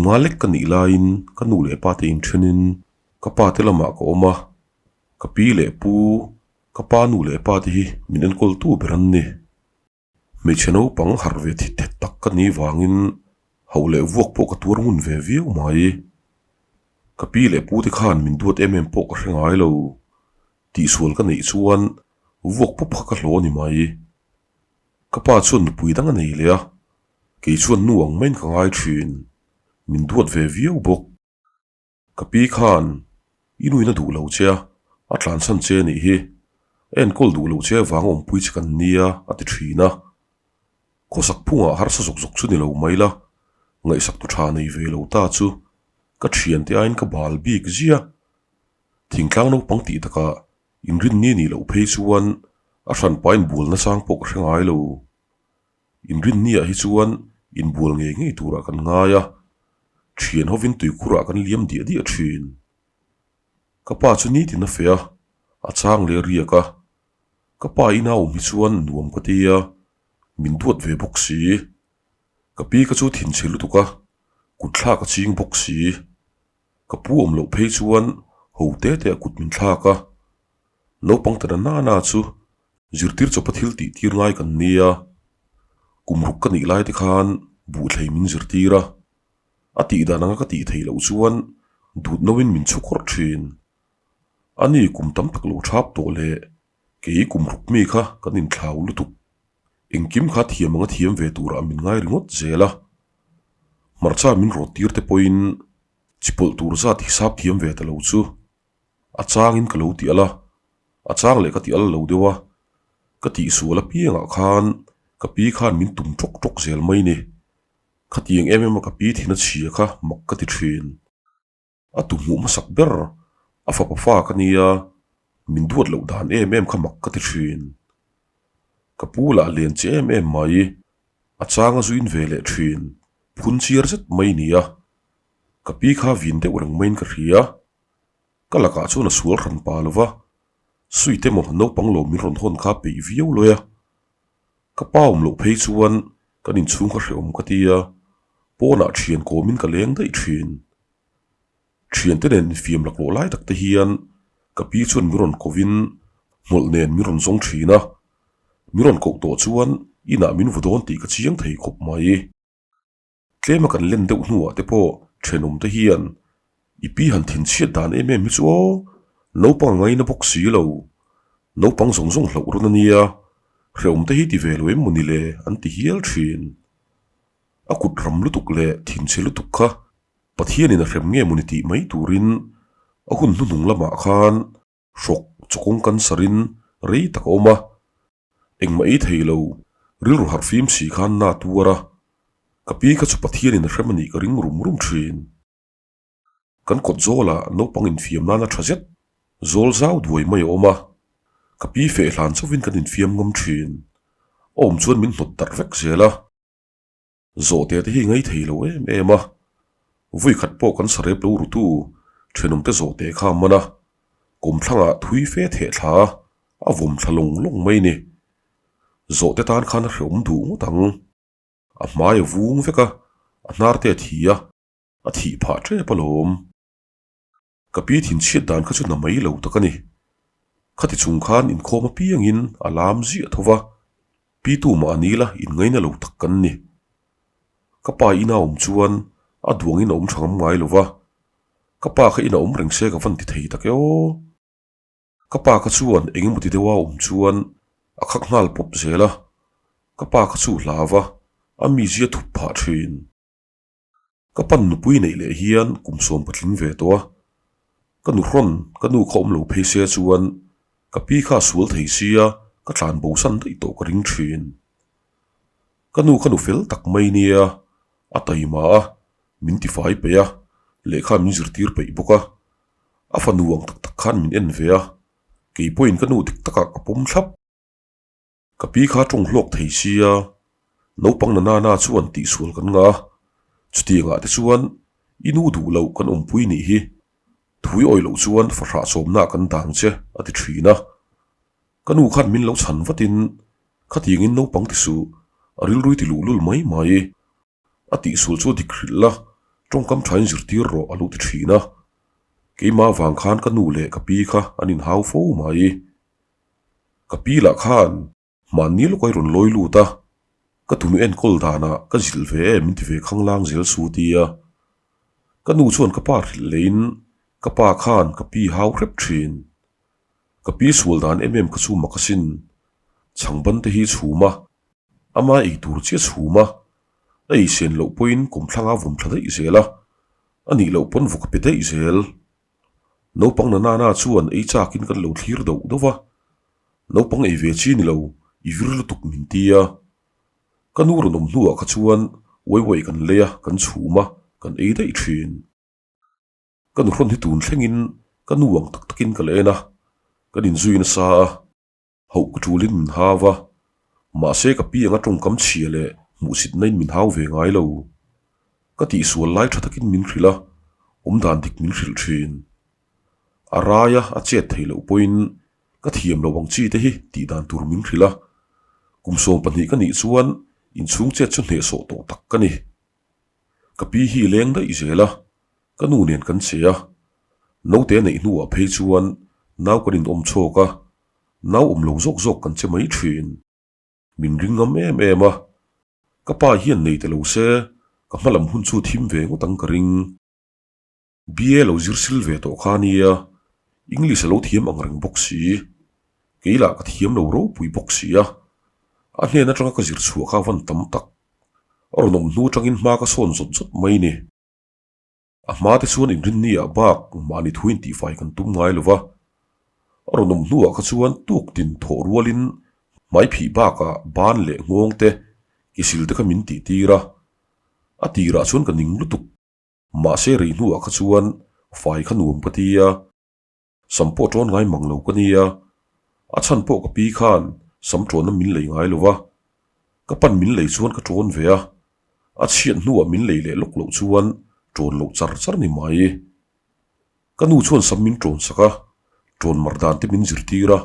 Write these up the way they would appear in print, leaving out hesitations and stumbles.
nga lek ka nih laiin ka nu leh pa te inthenin ka pa te lamah ka awm a, ka pi leh pu, ka pa nu leh pa te hi min enkawltu ber an ni. Hmeichhe naupang harh ve thit thet tak ka nih vangin hauh leh vuak pawh ka tuar ngun ve viau mai. Ka pi leh pu te khan min duat em em pawh ka hre ngai lo. Tihsual ka neih chuan vuak pawp kha ka hlawh a ni mai. Ka pa chuan nupui dang a nei leh a, kei chuan nu ang maiin ka ngai thin. Min duat ve viau bawk. Ka pi khan i nuin a duh lo che a, a tlansan che nih hi. A enkawl duh lo che avang awmpui che kan nia a ti thin a. Khawsak phungah harsa zawk zawk chu ni lo mai la, ngaihsak tu tha nei ve lo ta chu ka thiante aiin ka bal bik zia. Thingtlang naupang tih takah inrinni nih loh phei chuan a hranpa inbual nasang pawh ka hre ngai lo. Inrinniah hi chuan inbual ngei ngei turah kan ngai a, thian hovin tuikhurah kan liam diah diah thin. Ka pa chu nitin a feh a, a chang leh a riak a. Ka pa ina awm hi chuan nuam ka ti a, min duat ve bawk si. Ka pi ka chu thinchhe lutuk a, kutthlak a ching bawk si. Ka pu awm loh phei chuan ho te te a kut min thlak a, naupang ta na na chu zirtir chawpa thil tih tir ngai kan nia. Kum ruk ka nih lai te khan buhthlei min zirtir a, a tih dan anga ka tih theih loh chuan dut no in min chhu khawrh thin. Ani kum tam tak lo thap tawh leh kei kum ruk mi kha kan inthlau lutuk. Engkim kha thiam anga thiam ve turah min ngai ringawt zel a. Hmarcha min rawt tir te pawhin chipawlh tur zat hisap thiam ve ta lo chu a changin ka lo ti al a, a chang leh ka ti al lo deuh a, ka tihsual apiangah khan ka pi khan min tum tawk tawk zel mai ni. Khatiang em em a ka pi thin a chhia kha mak ka ti thin. A tu hmuh hmasak ber a fapa fa ka nia, min duat loh dan em em kha mak ka ti thin. Ka pu lah lian che em em mai, a chang a zuin ve leh thin, phun chiar zet mai nia. Ka pi kha vin deuh reng maiin ka hria. Ka lakah chuan a sual hran pa lo va, Suite emaw naupang lo min rawn hawn kha peih viau lawi a. Ka pa awm loh phei chuan kan inchhung kha hrehawm ka ti a, pawnah thian kawmin ka leng daih thin. Thiante nen infiam laklawh lai tak te hian ka pi chuan min rawn kovin hmawlh nen min rawn zawng thin a, min rawn koh tawh chuan inah min vu dawn tih ka chiang thei khawp mai. Tlema kan len deuh hnuah te pawh thenawm te hian i pi han thinchhiat dan em em hi chu aw, naupang a ngaina bawk si lo, naupang zawng zawng hlauh rawn a nia, hrehawm te hi ti ve lo em maw ni le an ti hial thin. A kut ram lutuk leh thinchhe lutuk kha Pathianin a hrem nge maw ni tih mai turin a hun hnuhnung lamah khan hrawk chawkawng cancer-in rei tak a awm a. Engmah ei thei lo, rilru harh fim si khan na tuar a, ka pi kha chu Pathianin a hrem a nih ka ring rum rum thin. Kan kawt zawlah naupang infiam nana tha zet, zawl zau duai mai a awm a, ka pi feh hlan chauhin kan infiam ngam thin. A awm chuan min hnawt darh vek zel a. Zawhte te hi ngai thei lo em em a, vui khat pawh kan sarep lo rutu thenawmte zawhte kha a man a, kawmthlangah thui fe theh thla a, a vawm thla lawng lawng mai ni. Zawhte tan khan a hrehawm duh ngawt ang. A hmai a vung vek a, a hnar te a thi a, a thih phah tep alawm. Ka pi thinchhiat dan kha chu na mai lo tak a ni. Khati chung khan inkhawm apiangin a lam ziah tho va, pi tu mah a ni la inngaina lo tak kan ni. Ka pa ina awm chuan a duangin a awm tha ngam ngai lo va, ka pa kha ina awm reng se ka van ti thei tak e aw. Ka pa kha chuan eng emaw ti deuha awm chuan a khak nghal pawp zel a, ka pa kha chu hlau va, a mizia thup phah thin. Ka pan nupui neih leh hian kum sawm ka tling ve tawh a, ka nu hrawn ka nu kha awm lo phei se chuan ka pi kha a sual thei sia ka tlan bo san daih tawh ka ring thin. Ka nu kha nu fel tak mai nia, a taima a, min tifai peih a, lehkha min zirtir peih bawk a, a fanu ang tak tak khan min en ve a, kei pawhin ka nu dik takah ka pawm thlap. Ka pi kha tawng hlawk thei sia, naupang na nana chuan tihsual kan ngah a, chutiangah te chuan i nu duh loh kan awmpui nih hi, thui awih loh chuan fahrah chawmna kan dang che a ti thin a. Ka nu khan min lo chhan vatin khatiangin naupang ti suh, a rilrui ti luhlul mai mai. A tihsual chu a dik hrilh la, Tawngkam thain zirtir rawh a lo ti thin a. Keimah vang khan ka nu leh ka pi kha an inhau fo mai. Ka pi lah khan Mahni lawk a i rawn lawi lut a, ka tunu enkawl danah ka zilh ve em min ti ve khanglang zel su tia. Ka nu chuan ka pa hrilh leiin ka pa khan ka pi hau hrep thin. Ka pi sual dan em em kha chu mak asin. Chhangban te hi chhum a, ama ei tur chiah chhum a, a ei sen loh pawhin kawmthlanga vawm thla daih zel a, a nih loh pawn vawk a pe daih zel. Naupang na nana chuan ei chakin kan lo thlir doh doh va, naupang ei ve chi ni lo, i vir lutuk min ti a. Ka nu rawn awm hnuah kha chuan uai uai kan lei a, kan chhum a, kan ei daih thin. Ka nu hrawn hi tun thlengin ka nu ang tak takin ka la en a, kan inzui nasa a. Hauh ka ṭulin min hau a, mahse ka pi anga ṭawngkam chhia leh hmuhsitna in min hau ve ngai lo. Ka tihsual lai ṭha takin min hrilh a, awmdan dik min hrilh ṭhin. A raia a chet theih loh pawhin ka thiam lo ang chi te hi tihdan tur min hrilh a, kum 12 ka nih chuan inchhung chet chu hnehsawh tawh tak ka ni. Ka pi hi leng daih zel a, ka nu nen kan che a, naute neih hnuah phei chuan nau kan inawm chhawk a, nau awm lo zawk zawk kan che mai thin. Min ring ngam em em a, ka pa hian nei ta lo se ka hma lam hun chu thim ve ngawt ang ka ring. BA lo zir sil ve tawh kha nia, English a lo thiam ang reng bawk si. Kei lah ka thiam lo ropui bawk si a, a hnen atanga ka zir chhuah kha van tam tak. A rawn awm hnu atangin hma ka sawn zawt zawt mai ni. A hma te chuan inrinni ah bak mahni thu intihfai kan tum ngai lo va, a rawn awm hnuah kha chuan tuk tin thawh rualin hmai phih bakah ban leh nghawng te, kisil te kha min tih tir a, a tirah chuan ka ning lutuk. Mahse rei hnuah kha chuan fai kha nuam ka ti a, sam pawh ṭawn ngai mang lo ka nia, a chhan pawh ka pi khan sam ṭawnna min lei ngai lo va, ka pan min lei chuan ka ṭawn ve a, a chhiat hnuah min lei leh lawk loh chuan ṭawn loh char char ni mai. Ka nu chuan sam min ṭawn sak a, ṭawn mar dan te min zirtir a,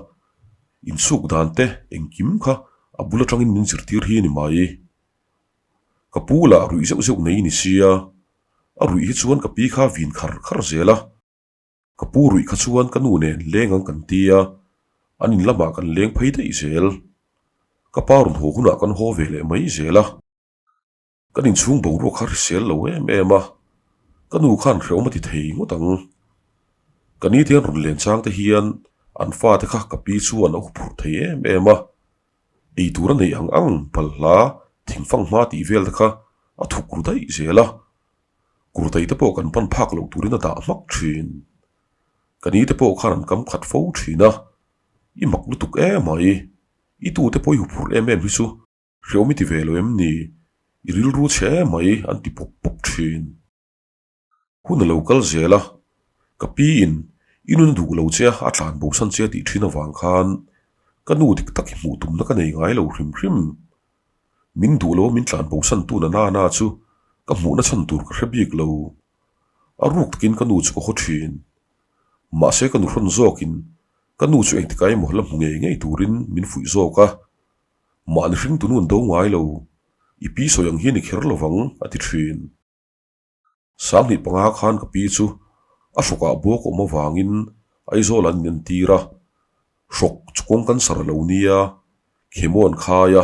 insuk dan te engkim kha a bul aṭangin min zirtir hi a ni mai. Ka pu lah ruih zeuh zeuh nei ni sia, a ruih hi chuan ka pi kha vin khar khar zel a. Ka pu ruih kha chuan ka nu nen leng ang kan ti a, an in lamah kan leng phei daih zel. Ka pa rawn haw hunah kan haw ve leh mai zel a. Kan inchhung boruak kha hrisel lo em em a, ka nu khan hrehawm a ti thei ngawt ang. Ka ni te an rawn len chang te hian an fate kha ka pi chuan a huphurh thei em em a. Ei tur a neih ang ang palhla thingfang hma tih vel te kha a thuk ru daih zel a, kurtai te pawh kan pan phak loh turin a dah hmak thin. Ka ni te pawh khan an kam khat fo thin a, i mak lutuk em mai, i tu te pawh i huphurh em em hi chu hreawm i ti ve lo em ni, i rilru chhe em mai an ti pawp pawp thin. Hun a lo kal zel a, ka pi in i nun a duh lo che a, a tlan bo san che a tih thin avang khan ka nu dik tak hi hmuh tumna ka nei ngai lo hrim hrim. Min duh lo a min tlan bo san tun a nana chu ka hmuhna chhan tur ka hre bik lo. A ruk takin ka nu chu ka haw thin. Mahse ka nu hrawn zawkin ka nu chu engtikah emaw la hmu ngei ngei turin min fuih zawk a, mahni hringtu nu an do ngai lo, i pi sawi ang hi a ni kher lovang a ti thin. 5005 khan ka pi chu a hrawkah buak awm avangin Aizawl an inentir a, hrawk chu kawng cancer a lo nia, chemo an khai a,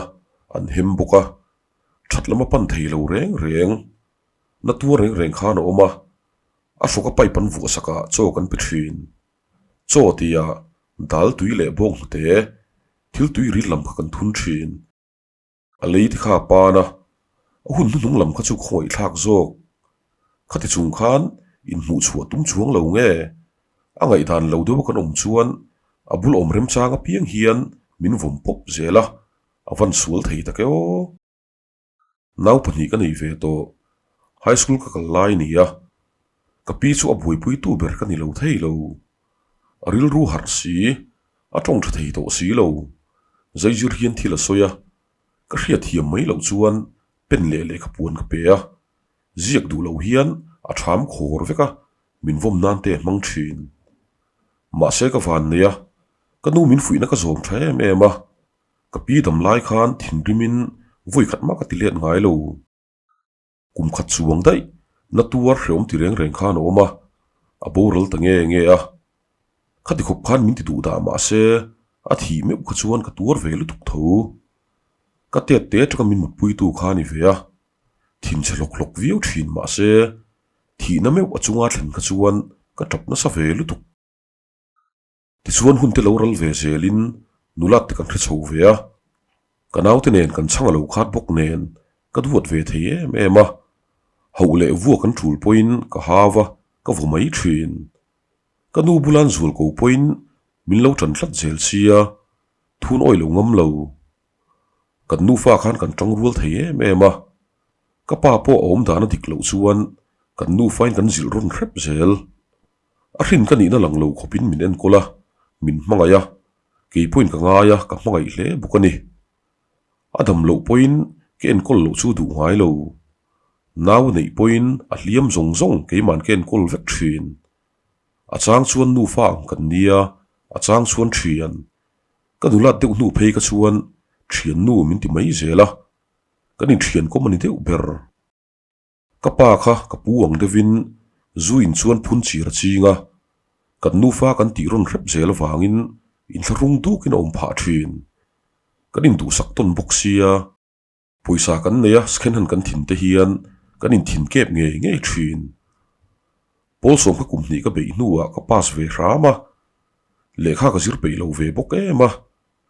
an hem bawk a, that lam a pan thei lo reng reng, na tuar reng reng khan a awm a, a hrawka pipe an vuah sakah chaw kan pe thin. Chaw tia dal tui leh bawng hnute thil tui ril lam kha kan thun thin. A lei te kha a pan a, a hun hnuhnung lam kha chu khawngaih thlak zawk. Khati chung khan inhmuh chhuah tum chuang lo nge? A ngaihdan lo deuha kan awm chuan a bul awm remchang apiang hian min vawm pawp zel a, a van sual thei tak e aw. Nau pahnih ka nei ve tawh, high school ka kal lai a ni a, ka pi chu a buaipuitu ber ka ni lo thei lo. A rilru harh si, a tawng tha thei tawh si lo. Zaizir hian thil a sawi a, ka hriat thiam mai loh chuan pen leh lehkha puan ka pe a, ziak duh loh hian a tham khawr vek a, min vawm nan te a hmang thin. Mahse ka van nei a, ka nu min fuihna ka zawm tha em em a, ka pi dam lai khan thinrimin vawi khat mah ka ti let ngai lo. Kum khat chuang daih. Na tuar hreawm ti reng reng khan a awm a, a boral ta nge nge a. Khati khawp khan min ti duh dah mah se, a thih meuh kha chuan ka tuar ve lutuk tho. Ka tet te atanga min mutpuitu kha a ni ve a, thinchhe hlawk hlawk viau thin mah se, thihna meuh a chunga thlen kha chuan ka tap nasa ve lutuk. Tichuan hun te lo ral ve zelin nulat te kan hre chho ve a, ka naute nen kan chhang a lo khat bawk nen ka duat ve thei em em a, hauh leh vua kan tul pawhin ka hau a, ka vaw mai thin. Ka nu bulan zual ko pawhin min lo tan tlat zel sia, thun awi lo ngam lo. Kan nufa khan kan tang rual thei em em a, ka pa pawh a awm dan a dik loh chuan kan nufain kan zilh rawn hrep zel. A hrin ka nihna lang lo khawpin min enkawl a, min hmangaih a, kei pawhin ka ngai a, ka hmangaih hle bawk a ni. A dam loh pawhin ka enkawl loh chu duh ngai lo. Nau a neih pawhin a hliam zawng zawng keima'n ka enkawl vek thin. A chang chuan nufa ang kan nia, a chang chuan thian. Ka nulat deuh hnu phei ka chuan thiannu min ti mai zel a, kan inthian kawm a ni deuh ber. Ka pa kha ka pu ang deuhin zu in chuan phun chir a ching a, kan nufa kan tih rawn hrep zel avangin inthlahrung dukin a awm phah thin. Kan induhsak tawn bawk sia, pawisa kan nei a schen han kan thin te hian kan inthin kep ngei ngei thin. Pawl sawm kha kum hnih ka beih hnuah ka pass ve hram a, lehkha ka zir peih lo ve bawk em a,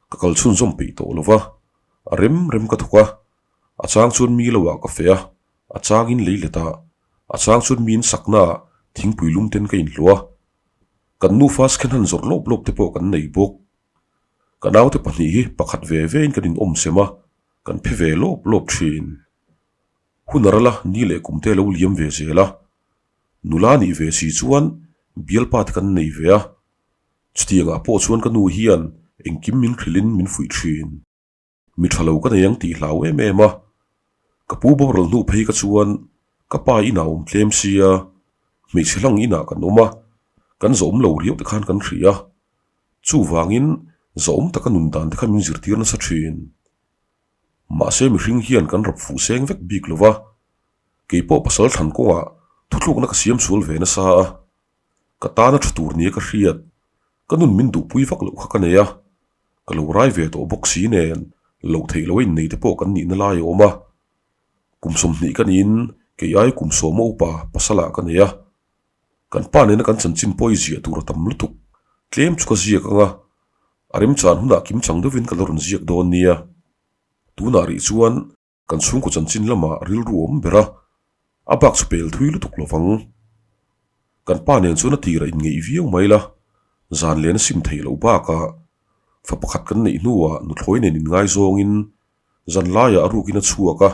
ka kal chhunzawm peih tawh lo va, a rem rem ka thawk a, a chang chuan mi lo ah ka feh a, a changin lei let ah, a chang chuan mi in sakna ah thingpui lum ten ka inhluah a, kan nufa schen han zawrh lawp lawp te pawh kan nei bawk. Ka naute pahnih hi pakhat ve ve in kan inawm sem a, kan phe ve lawp lawp thin. Hun a ral a, ni leh kum te a lo liam ve zel a, nula nih ve si chuan bialpa te kan nei ve a, Chutiangah pawh chuan ka nu hian engkim min hrilhin min fuih thin. Mi tha lo ka nei ang tih hlau em em a. Ka pu boral hnu phei ka chuan ka pa inah awm tlem sia, hmeichhe hlang inah kan awm a, kan zawm lo riau te khan kan hria. Chuvangin zawm taka nun dan te kha min zirtir nasa thin. Mahse mihring hian kan rap fuh seng vek bik lo va, keipawh pasal thlan kawngah thuthlukna ka siam sual ve nasa a. Ka tana tha tur nia ka hriat, ka nun min duhpui vak loh kha ka nei a, ka lo rai ve tawh bawk si nen loh theih loh a innei te pawh kan nihna lai a awm a. Kum 20 ka niin kei ai kum sawma upa pasalah ka nei a, kan pa nena kan chanchin pawh i ziah tur a tam lutuk, tlem chu ka ziak ang a, a remchan hunah kimchang deuhin ka la rawn ziak dawn nia. Tunah rih chuan Kan chhungkaw chanchin lamah rilru awm ber a, a bak chu pel thui lutuk lo vang. Kan pa nen chuan a tirah inngeih viau mai la, zan len a sim theih loh bakah fa pakhat kan neih hnuah nuthlawi nen inngaizawngin zan laiah a rukin a chhuak a,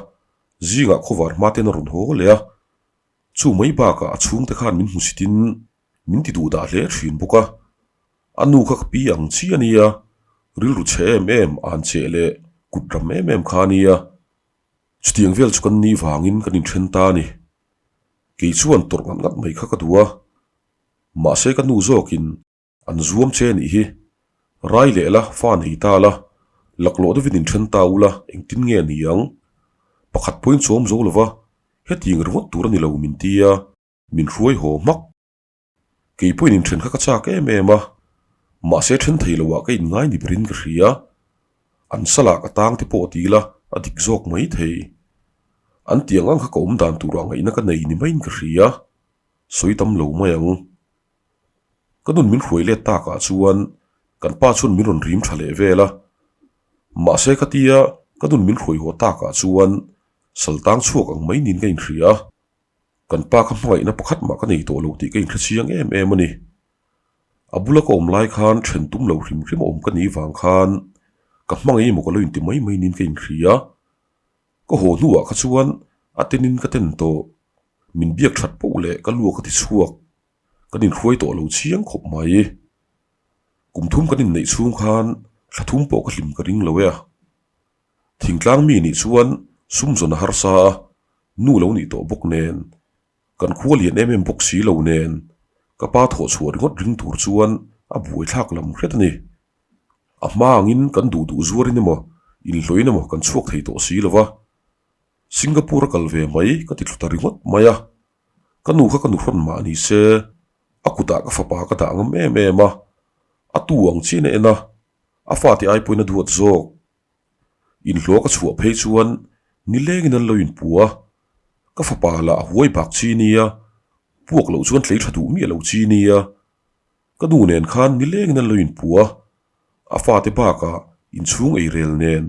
zingah khawvar hma ten a rawn haw leh a. Chu mai bakah a chhungte khan min hmusitin min ti duh dah hle thin bawk a. A nu kha ka pi ang chi a nia, rilru chhe em em, an cheh leh kut ram em em kha a nia. Chutiang vel chu kan nih vangin kan inthen ta a ni. Kei chuan tawrh ngat ngat mai kha ka duh a, mahse ka nu zawkin an zuam che nih hi. Rai leh la, fa nei ta la, laklawh deuhin inthen ta ula engtin nge a ni ang? Pakhat pawhin chawm zo lova, hetiang ringawt tur a ni lo min ti a, min hruai haw hmak. Kei pawhin inthen kha ka chak em em a, mahse then thei loah ka inngai ni berin ka hria. An salah ka tang te pawh ti ila a dik zawk mai thei. An tiang ang kha ka awm dan turah ngaihna ka nei ni maiin ka hria. Sawi tam lo mai ang. Ka nun min hruai let takah chuan kan pa chuan min rawn rim tha leh vel a. Mahse khatia ka nun min hruai haw takah chuan saltang chhuak ang mai niin ka inhria. Kan pa kha hmangaihna pakhat mah ka nei tawh lo tih ka inhre chiang em em a ni. A bula ka awm lai khan then tum lo hrim hrim a awm ka nih vang khan ka hmangaih emaw ka lo inti mai mai niin ka inhria. Ka haw hnuah kha chuan a tenin ka ten tawh. Min biak that poh leh ka luak a ti chhuak. Kan inhruai tawh lo chiang khawp mai. Kum thum kan inneih chhung khan thla thum pawh ka hlim ka ring lo e a. Thingtlang mi nih chuan sum zawn a harsa a, nu lo nih tawh bawk nen, kan khua lian em em bawk si lo nen, ka pa thawh chhuah ringawt ring tur chuan a buaithlak lam hret a ni. A hma angin kan duh duh zuarin emaw, inhlawhin emaw kan chhuak thei tawh si lo va, Singapore a kal ve mai ka ti thlu ta ringawt mai a. Ka nu kha ka nu hrawn mah ni se, a kutah ka fapa ka dah ngam em em a, a tu ang chian a en a, a fate ai pawhin a duat zawk. Inhlawh ka chhuah phei chuan nilengin an lo inpu a, ka fapa lah a huai bak chi nia, puak loh chuan tlei tha duh miah lo chi nia. Ka nu nen khan nilengin an lo inpu a, a fate bakah inchhung eirel nen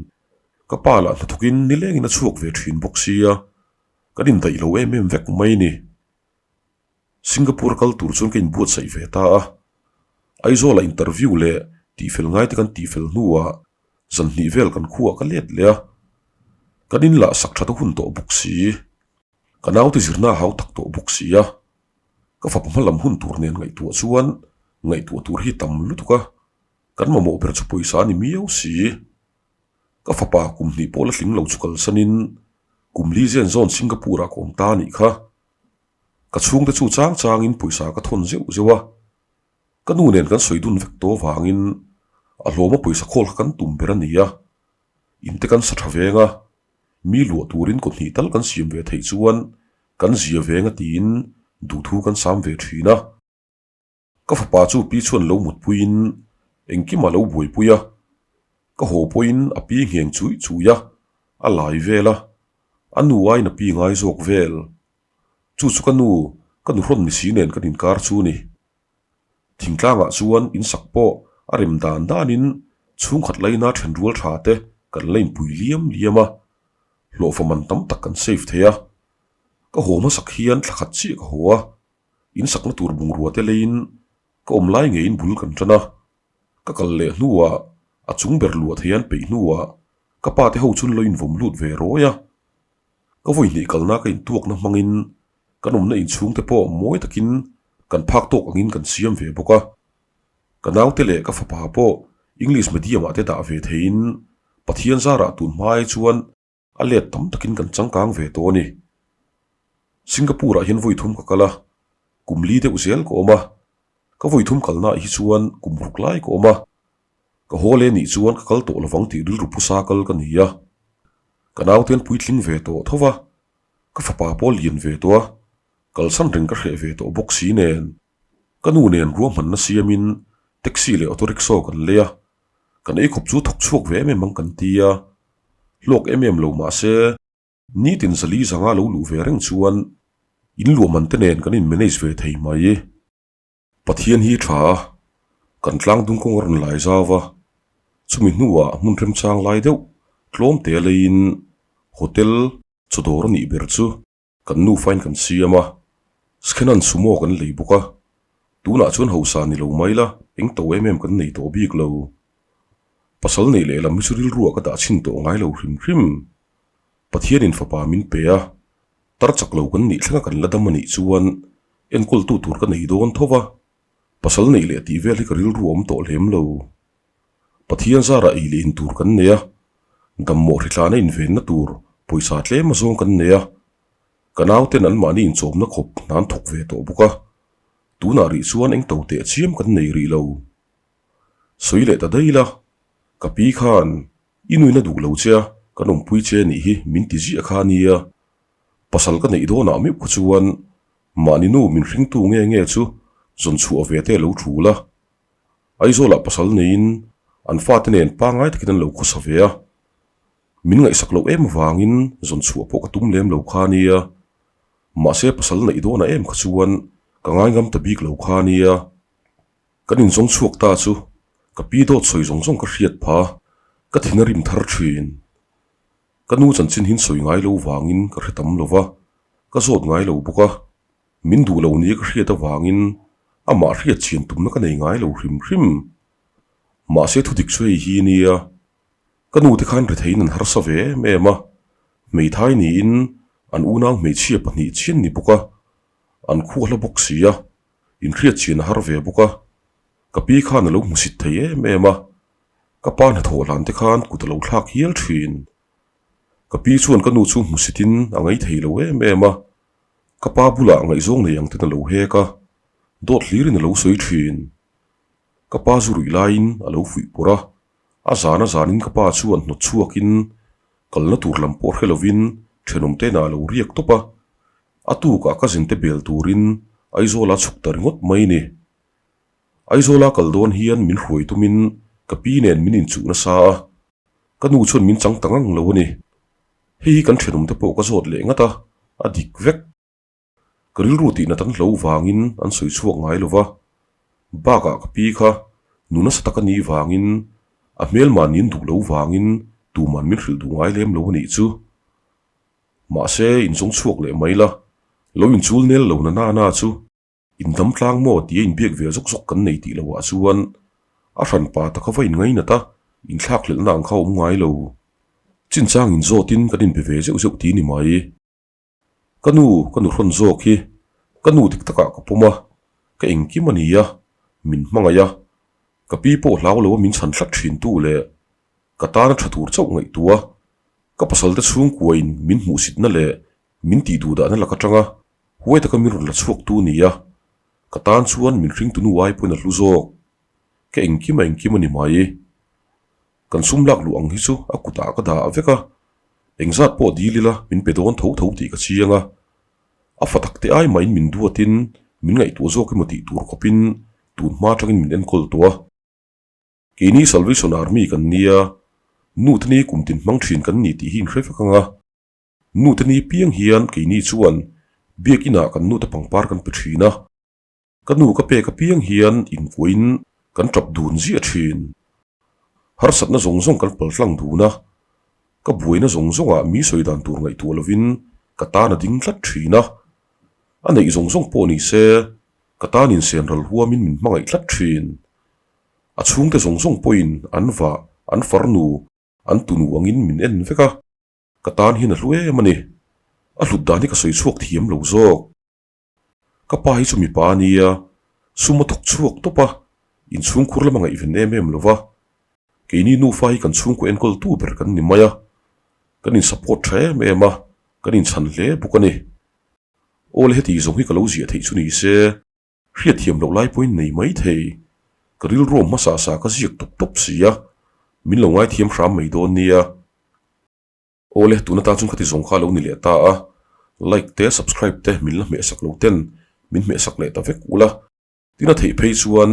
ka pa lah hnathawkin nilengin a chhuak ve thin bawk sia, kan indaih lo em em vek mai ni. Singapore kal tur chuan ka inbuatsaih ve ta a, Aizawlah interview leh tihfel ngai te kan tihfel hnuah zan hnih vel kan khuaah ka let leh a, kan inlah sak that a hun tawh bawk si, ka naute zirna a hau tak tawh bawk si a, ka fapa hma lam hun tur nen ngaihtuah chuan ngaihtuah tur hi tam lutuk a, kan mamawh ber chu pawisa a ni miau si. Ka fapa kum hnih pawh la tling lo chu kalsanin kum li zen zawn Singapore-ah ka awm ta a nih kha. Ka chhungte chu chang changin pawisa ka thawn zeuh zeuh a, ka nu nen kan sawi dun vek tawh avangin a hlawma pawisa khawl kha kan tum ber a ni a, in te kan sa tha veng a, mi luah turin kaw hnih tal kan siam ve theih chuan kan zia veng a tiin duhthu kan sam ve thin a. Ka fapa chu pi chuan lo mutpuiin engkim a lo buaipui a, ka haw pawhin a pi ngheng chuih chuih a, a lai vel a, a nu aiin a pi ngai zawk vel. Chu chu ka nu, ka nuhrawn ni si nen kan inkar chu ni. Thingtlangah chuan insak pawh a rem dan danin chhungkhat laina then rual tha te kan la inpui liam liam a, hlawhfa man tam tak kan save thei a. Ka haw hmasak hian thla khat chiah ka haw a, Insakna tur bungrua te leiin ka awm lai ngeiin bul kan tan a, ka kal leh hnuah a chung ber luah thei an peih hnuah ka pa te ho chun lo invawm lut ve rawi a. Ka vawi hnih kalna ka intuakna hmangin kan awmna inchhung te pawh mawi takin kan phak tawk angin kan siam ve bawk a. Ka naute leh ka fapa pawh English medium ah te dah ve theiin Pathian zarah tun hma ai chuan A let tam takin kan changkang ve tawh a ni. Singapore ah hian vawi thum ka kal a, kum li deuh zel ka awm a. Ka vawi thum kalnaah hi chuan kum ruk lai ka awm a. Ka haw leh nih chuan ka kal tawh lovang tih rilru phusa kal ka ni a. Ka naute an puitling ve tawh tho va, ka fapa pawh a lian ve tawh a, kalsan reng ka hreh ve tawh bawk si nen. Ka nu nen ruahmanna siamin taxi leh auto rickshaw kan lei a, Kan ei khawp chu thawk chhuak ve em em ang kan ti a, hlawk em em lo mah se, nitin zali zanga lo luh ve reng chuan in luahman te nen kan in manage ve thei mai. Pathian hi tha a, kan tlang dung kawng a rawn lai zau va, chumi hnuah hmun remchang lai deuh tlawm te leiin hotel chawdawr a nih ber chu Kan nufain kan siam a, Skenan sumo kan lei bawk a, tunah chuan hausa ni lo mai la, eng to em em kan nei tawh bik lo. Pasal neih lehlam hi chu rilruah ka dah chhin tawh ngai lo hrim hrim. Pathianin fapa min pe a, tar chak lo kan nih thlenga kan la dam a nih chuan enkawltu tur ka nei dawn tho va, pasal neih leh tih vel hi ka rilru a awm tawh lem lo. Pathian zarah ei leh in tur kan nei a, dammawh hritlana invenna tur pawisa tlem azawng kan nei a, ka nauten anmahni inchawmna khawp hnan thawk ve tawh bawk a, tunah rih chuan eng to teh chiam kan nei rih lo. Sawi leh ta daih la, ka pi khan i nuina duh lo che a, kan awmpui che nih hi min ti ziah kha a nia, pasal ka neih dawnah meuh kha chuan mahni nu min hringtu nge nge chu zawn chhuah ve te lo thul a, Aizawlah pasal neiin an fate nen pangngai takin an lo khawsa ve a, min ngaihsak loh em avangin zawn chhuah pawh ka tum lem lo kha nia. Mahse pasal neih dawnah em kha chuan ka ngaingam ta bik lo kha nia. Kan inzawng chhuak ta chu ka pi dawt sawi zawng zawng ka hriat pha, ka thin a rim thar thin. Ka nu chanchin hin sawi ngai lo vangin ka hre tam lo va, ka zawt ngai lo bawk a. Min duh lo nia ka hriat avangin amah hriat chian tumna ka nei ngai lo hrim hrim. Mahse thudik chu hei hi nia, ka nu te khan retheiin an harsa ve em em a, hmeithai niin an unau hmeichhia pahnih chian ni bawk a, an khuah hla bawk si a, inhriat chian a har ve bawk a, ka pi khan a lo hmusit thei em em a, ka pa hnathawh hlan te khan kut a lo thlak hial thin. Ka pi chuan ka nu chu hmusitin a ngaithei lo em em a, Ka pa bulah ngaihzawng nei ang ten a lo hek a, dawt hlirin a lo sawi thin. Ka pa zu ruih laiin a lo fuih pawrh a, a zan a zanin ka pa chuan hnawt chhuakin kalna tur lam pawh hre lovin thenawm te inah a lo riak tawp a. A tukah ka zinte bel turin Aizawla chhuk ta ringawt mai ni. Aizawla kal dawn hian min hruai tumin ka pi nen min inchuh nasa a, ka nu chuan min chang ta ngang lo a ni. Hei hi kan thenawmte pawh ka zawt leh ngat a, a dik vek. Ka rilru tihna tan hlo vangin an sawi chhuak ngai lo va, bakah ka pi kha nu nasa tak a nih vangin a hmel mahniin duh lo vangin tuman min hrilh duh ngai lem lo a nih chu. Mahse, inzawng chhuak leh mai la, lo inchul nel lo na na na chu In dam tlang maw tia inbiak ve zawk zawk kan nei tih loah chuan a hranpa taka va inngainat a, inthlakhlelhna ang kha a awm ngai lo. Chinchang inzawtin kan inbe ve zeuh zeuh ti ni mai. Ka nu, ka nu hrawn zawk hi ka nu dik takah ka pawm a, ka engkim a ni a, min hmangaih a, ka pi pawh hlau lo a min chhan hlat thin tu leh ka tana tha tur chauh ngaihtuah ka pasalte chhungkuain min hmuhsitna leh min tih duh dahna lak atanga huai taka min rawn la chhuak tu nia, ka tan chuan min hringtu nu ai pawhin a hlu zawk. Ka engkim a engkim a ni mai. Kan sum lak luh ang hi chu a kutah ka dah vek a, engzat pawh dil ila min pe dawn tho tho tih ka chiang a. A fa tak te ai mahin min duatin min ngaihtuah zawk emaw tih tur khawpin tun hma atangin min enkawl tawh a. Keini Salvation Army kan nia, nu te ni kum tin hmang thin kan ni tih hi inhre vek ang a. Nute ni piang hian keini chuan biakinah kan nute pangpar kan pe thin a, ka nu ka pek apiang hian inkuahin kan tap dun ziah thin. Harsatna zawng zawng kan paltlang dun a, ka buaina zawng zawngah mi sawi dan tur ngaihtuah lovin ka tan a ding tlat thin a, a neih zawng zawng pawh ni se ka tan insen ral huamin min hmangaih tlat thin. A chhungte zawng zawng pawhin an vah, an farnu, an tunu angin min en vek a. Ka tan hian a hlu em a ni. A hlut dan hi ka sawi chhuak thiam lo zawk. Ka pa hi chu mipa a nia, sum a thawk chhuak tawp a, inchhungkhur lam a ngaihven em em lo va. Keini nufa hi kan chhungkaw enkawltu ber kan ni mai a, kan in support tha em em a, kan inchhan hle bawk a ni. Aw le heti zawng hi ka lo ziah theih chu ni se, hriatthiam loh lai pawhin nei mai thei. Ka rilruam hmasa sa ka ziak tawp tawp si a, min lo ngaithiam hram mai dawn nia. Awle, tun atan chuan khati zawng kha a lo ni leh ta a, like te subscribe te min la hmehsak lo ten min hmehsak leh ta vek ula, tin a theih phei chuan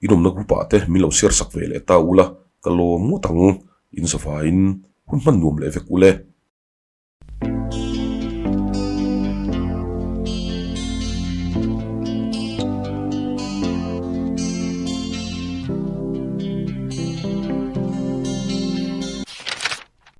in awmna group ah te min lo share sak ve leh ta ula ka lawm ngawt ang, in zavaiin hun hman nuam leh vek ule.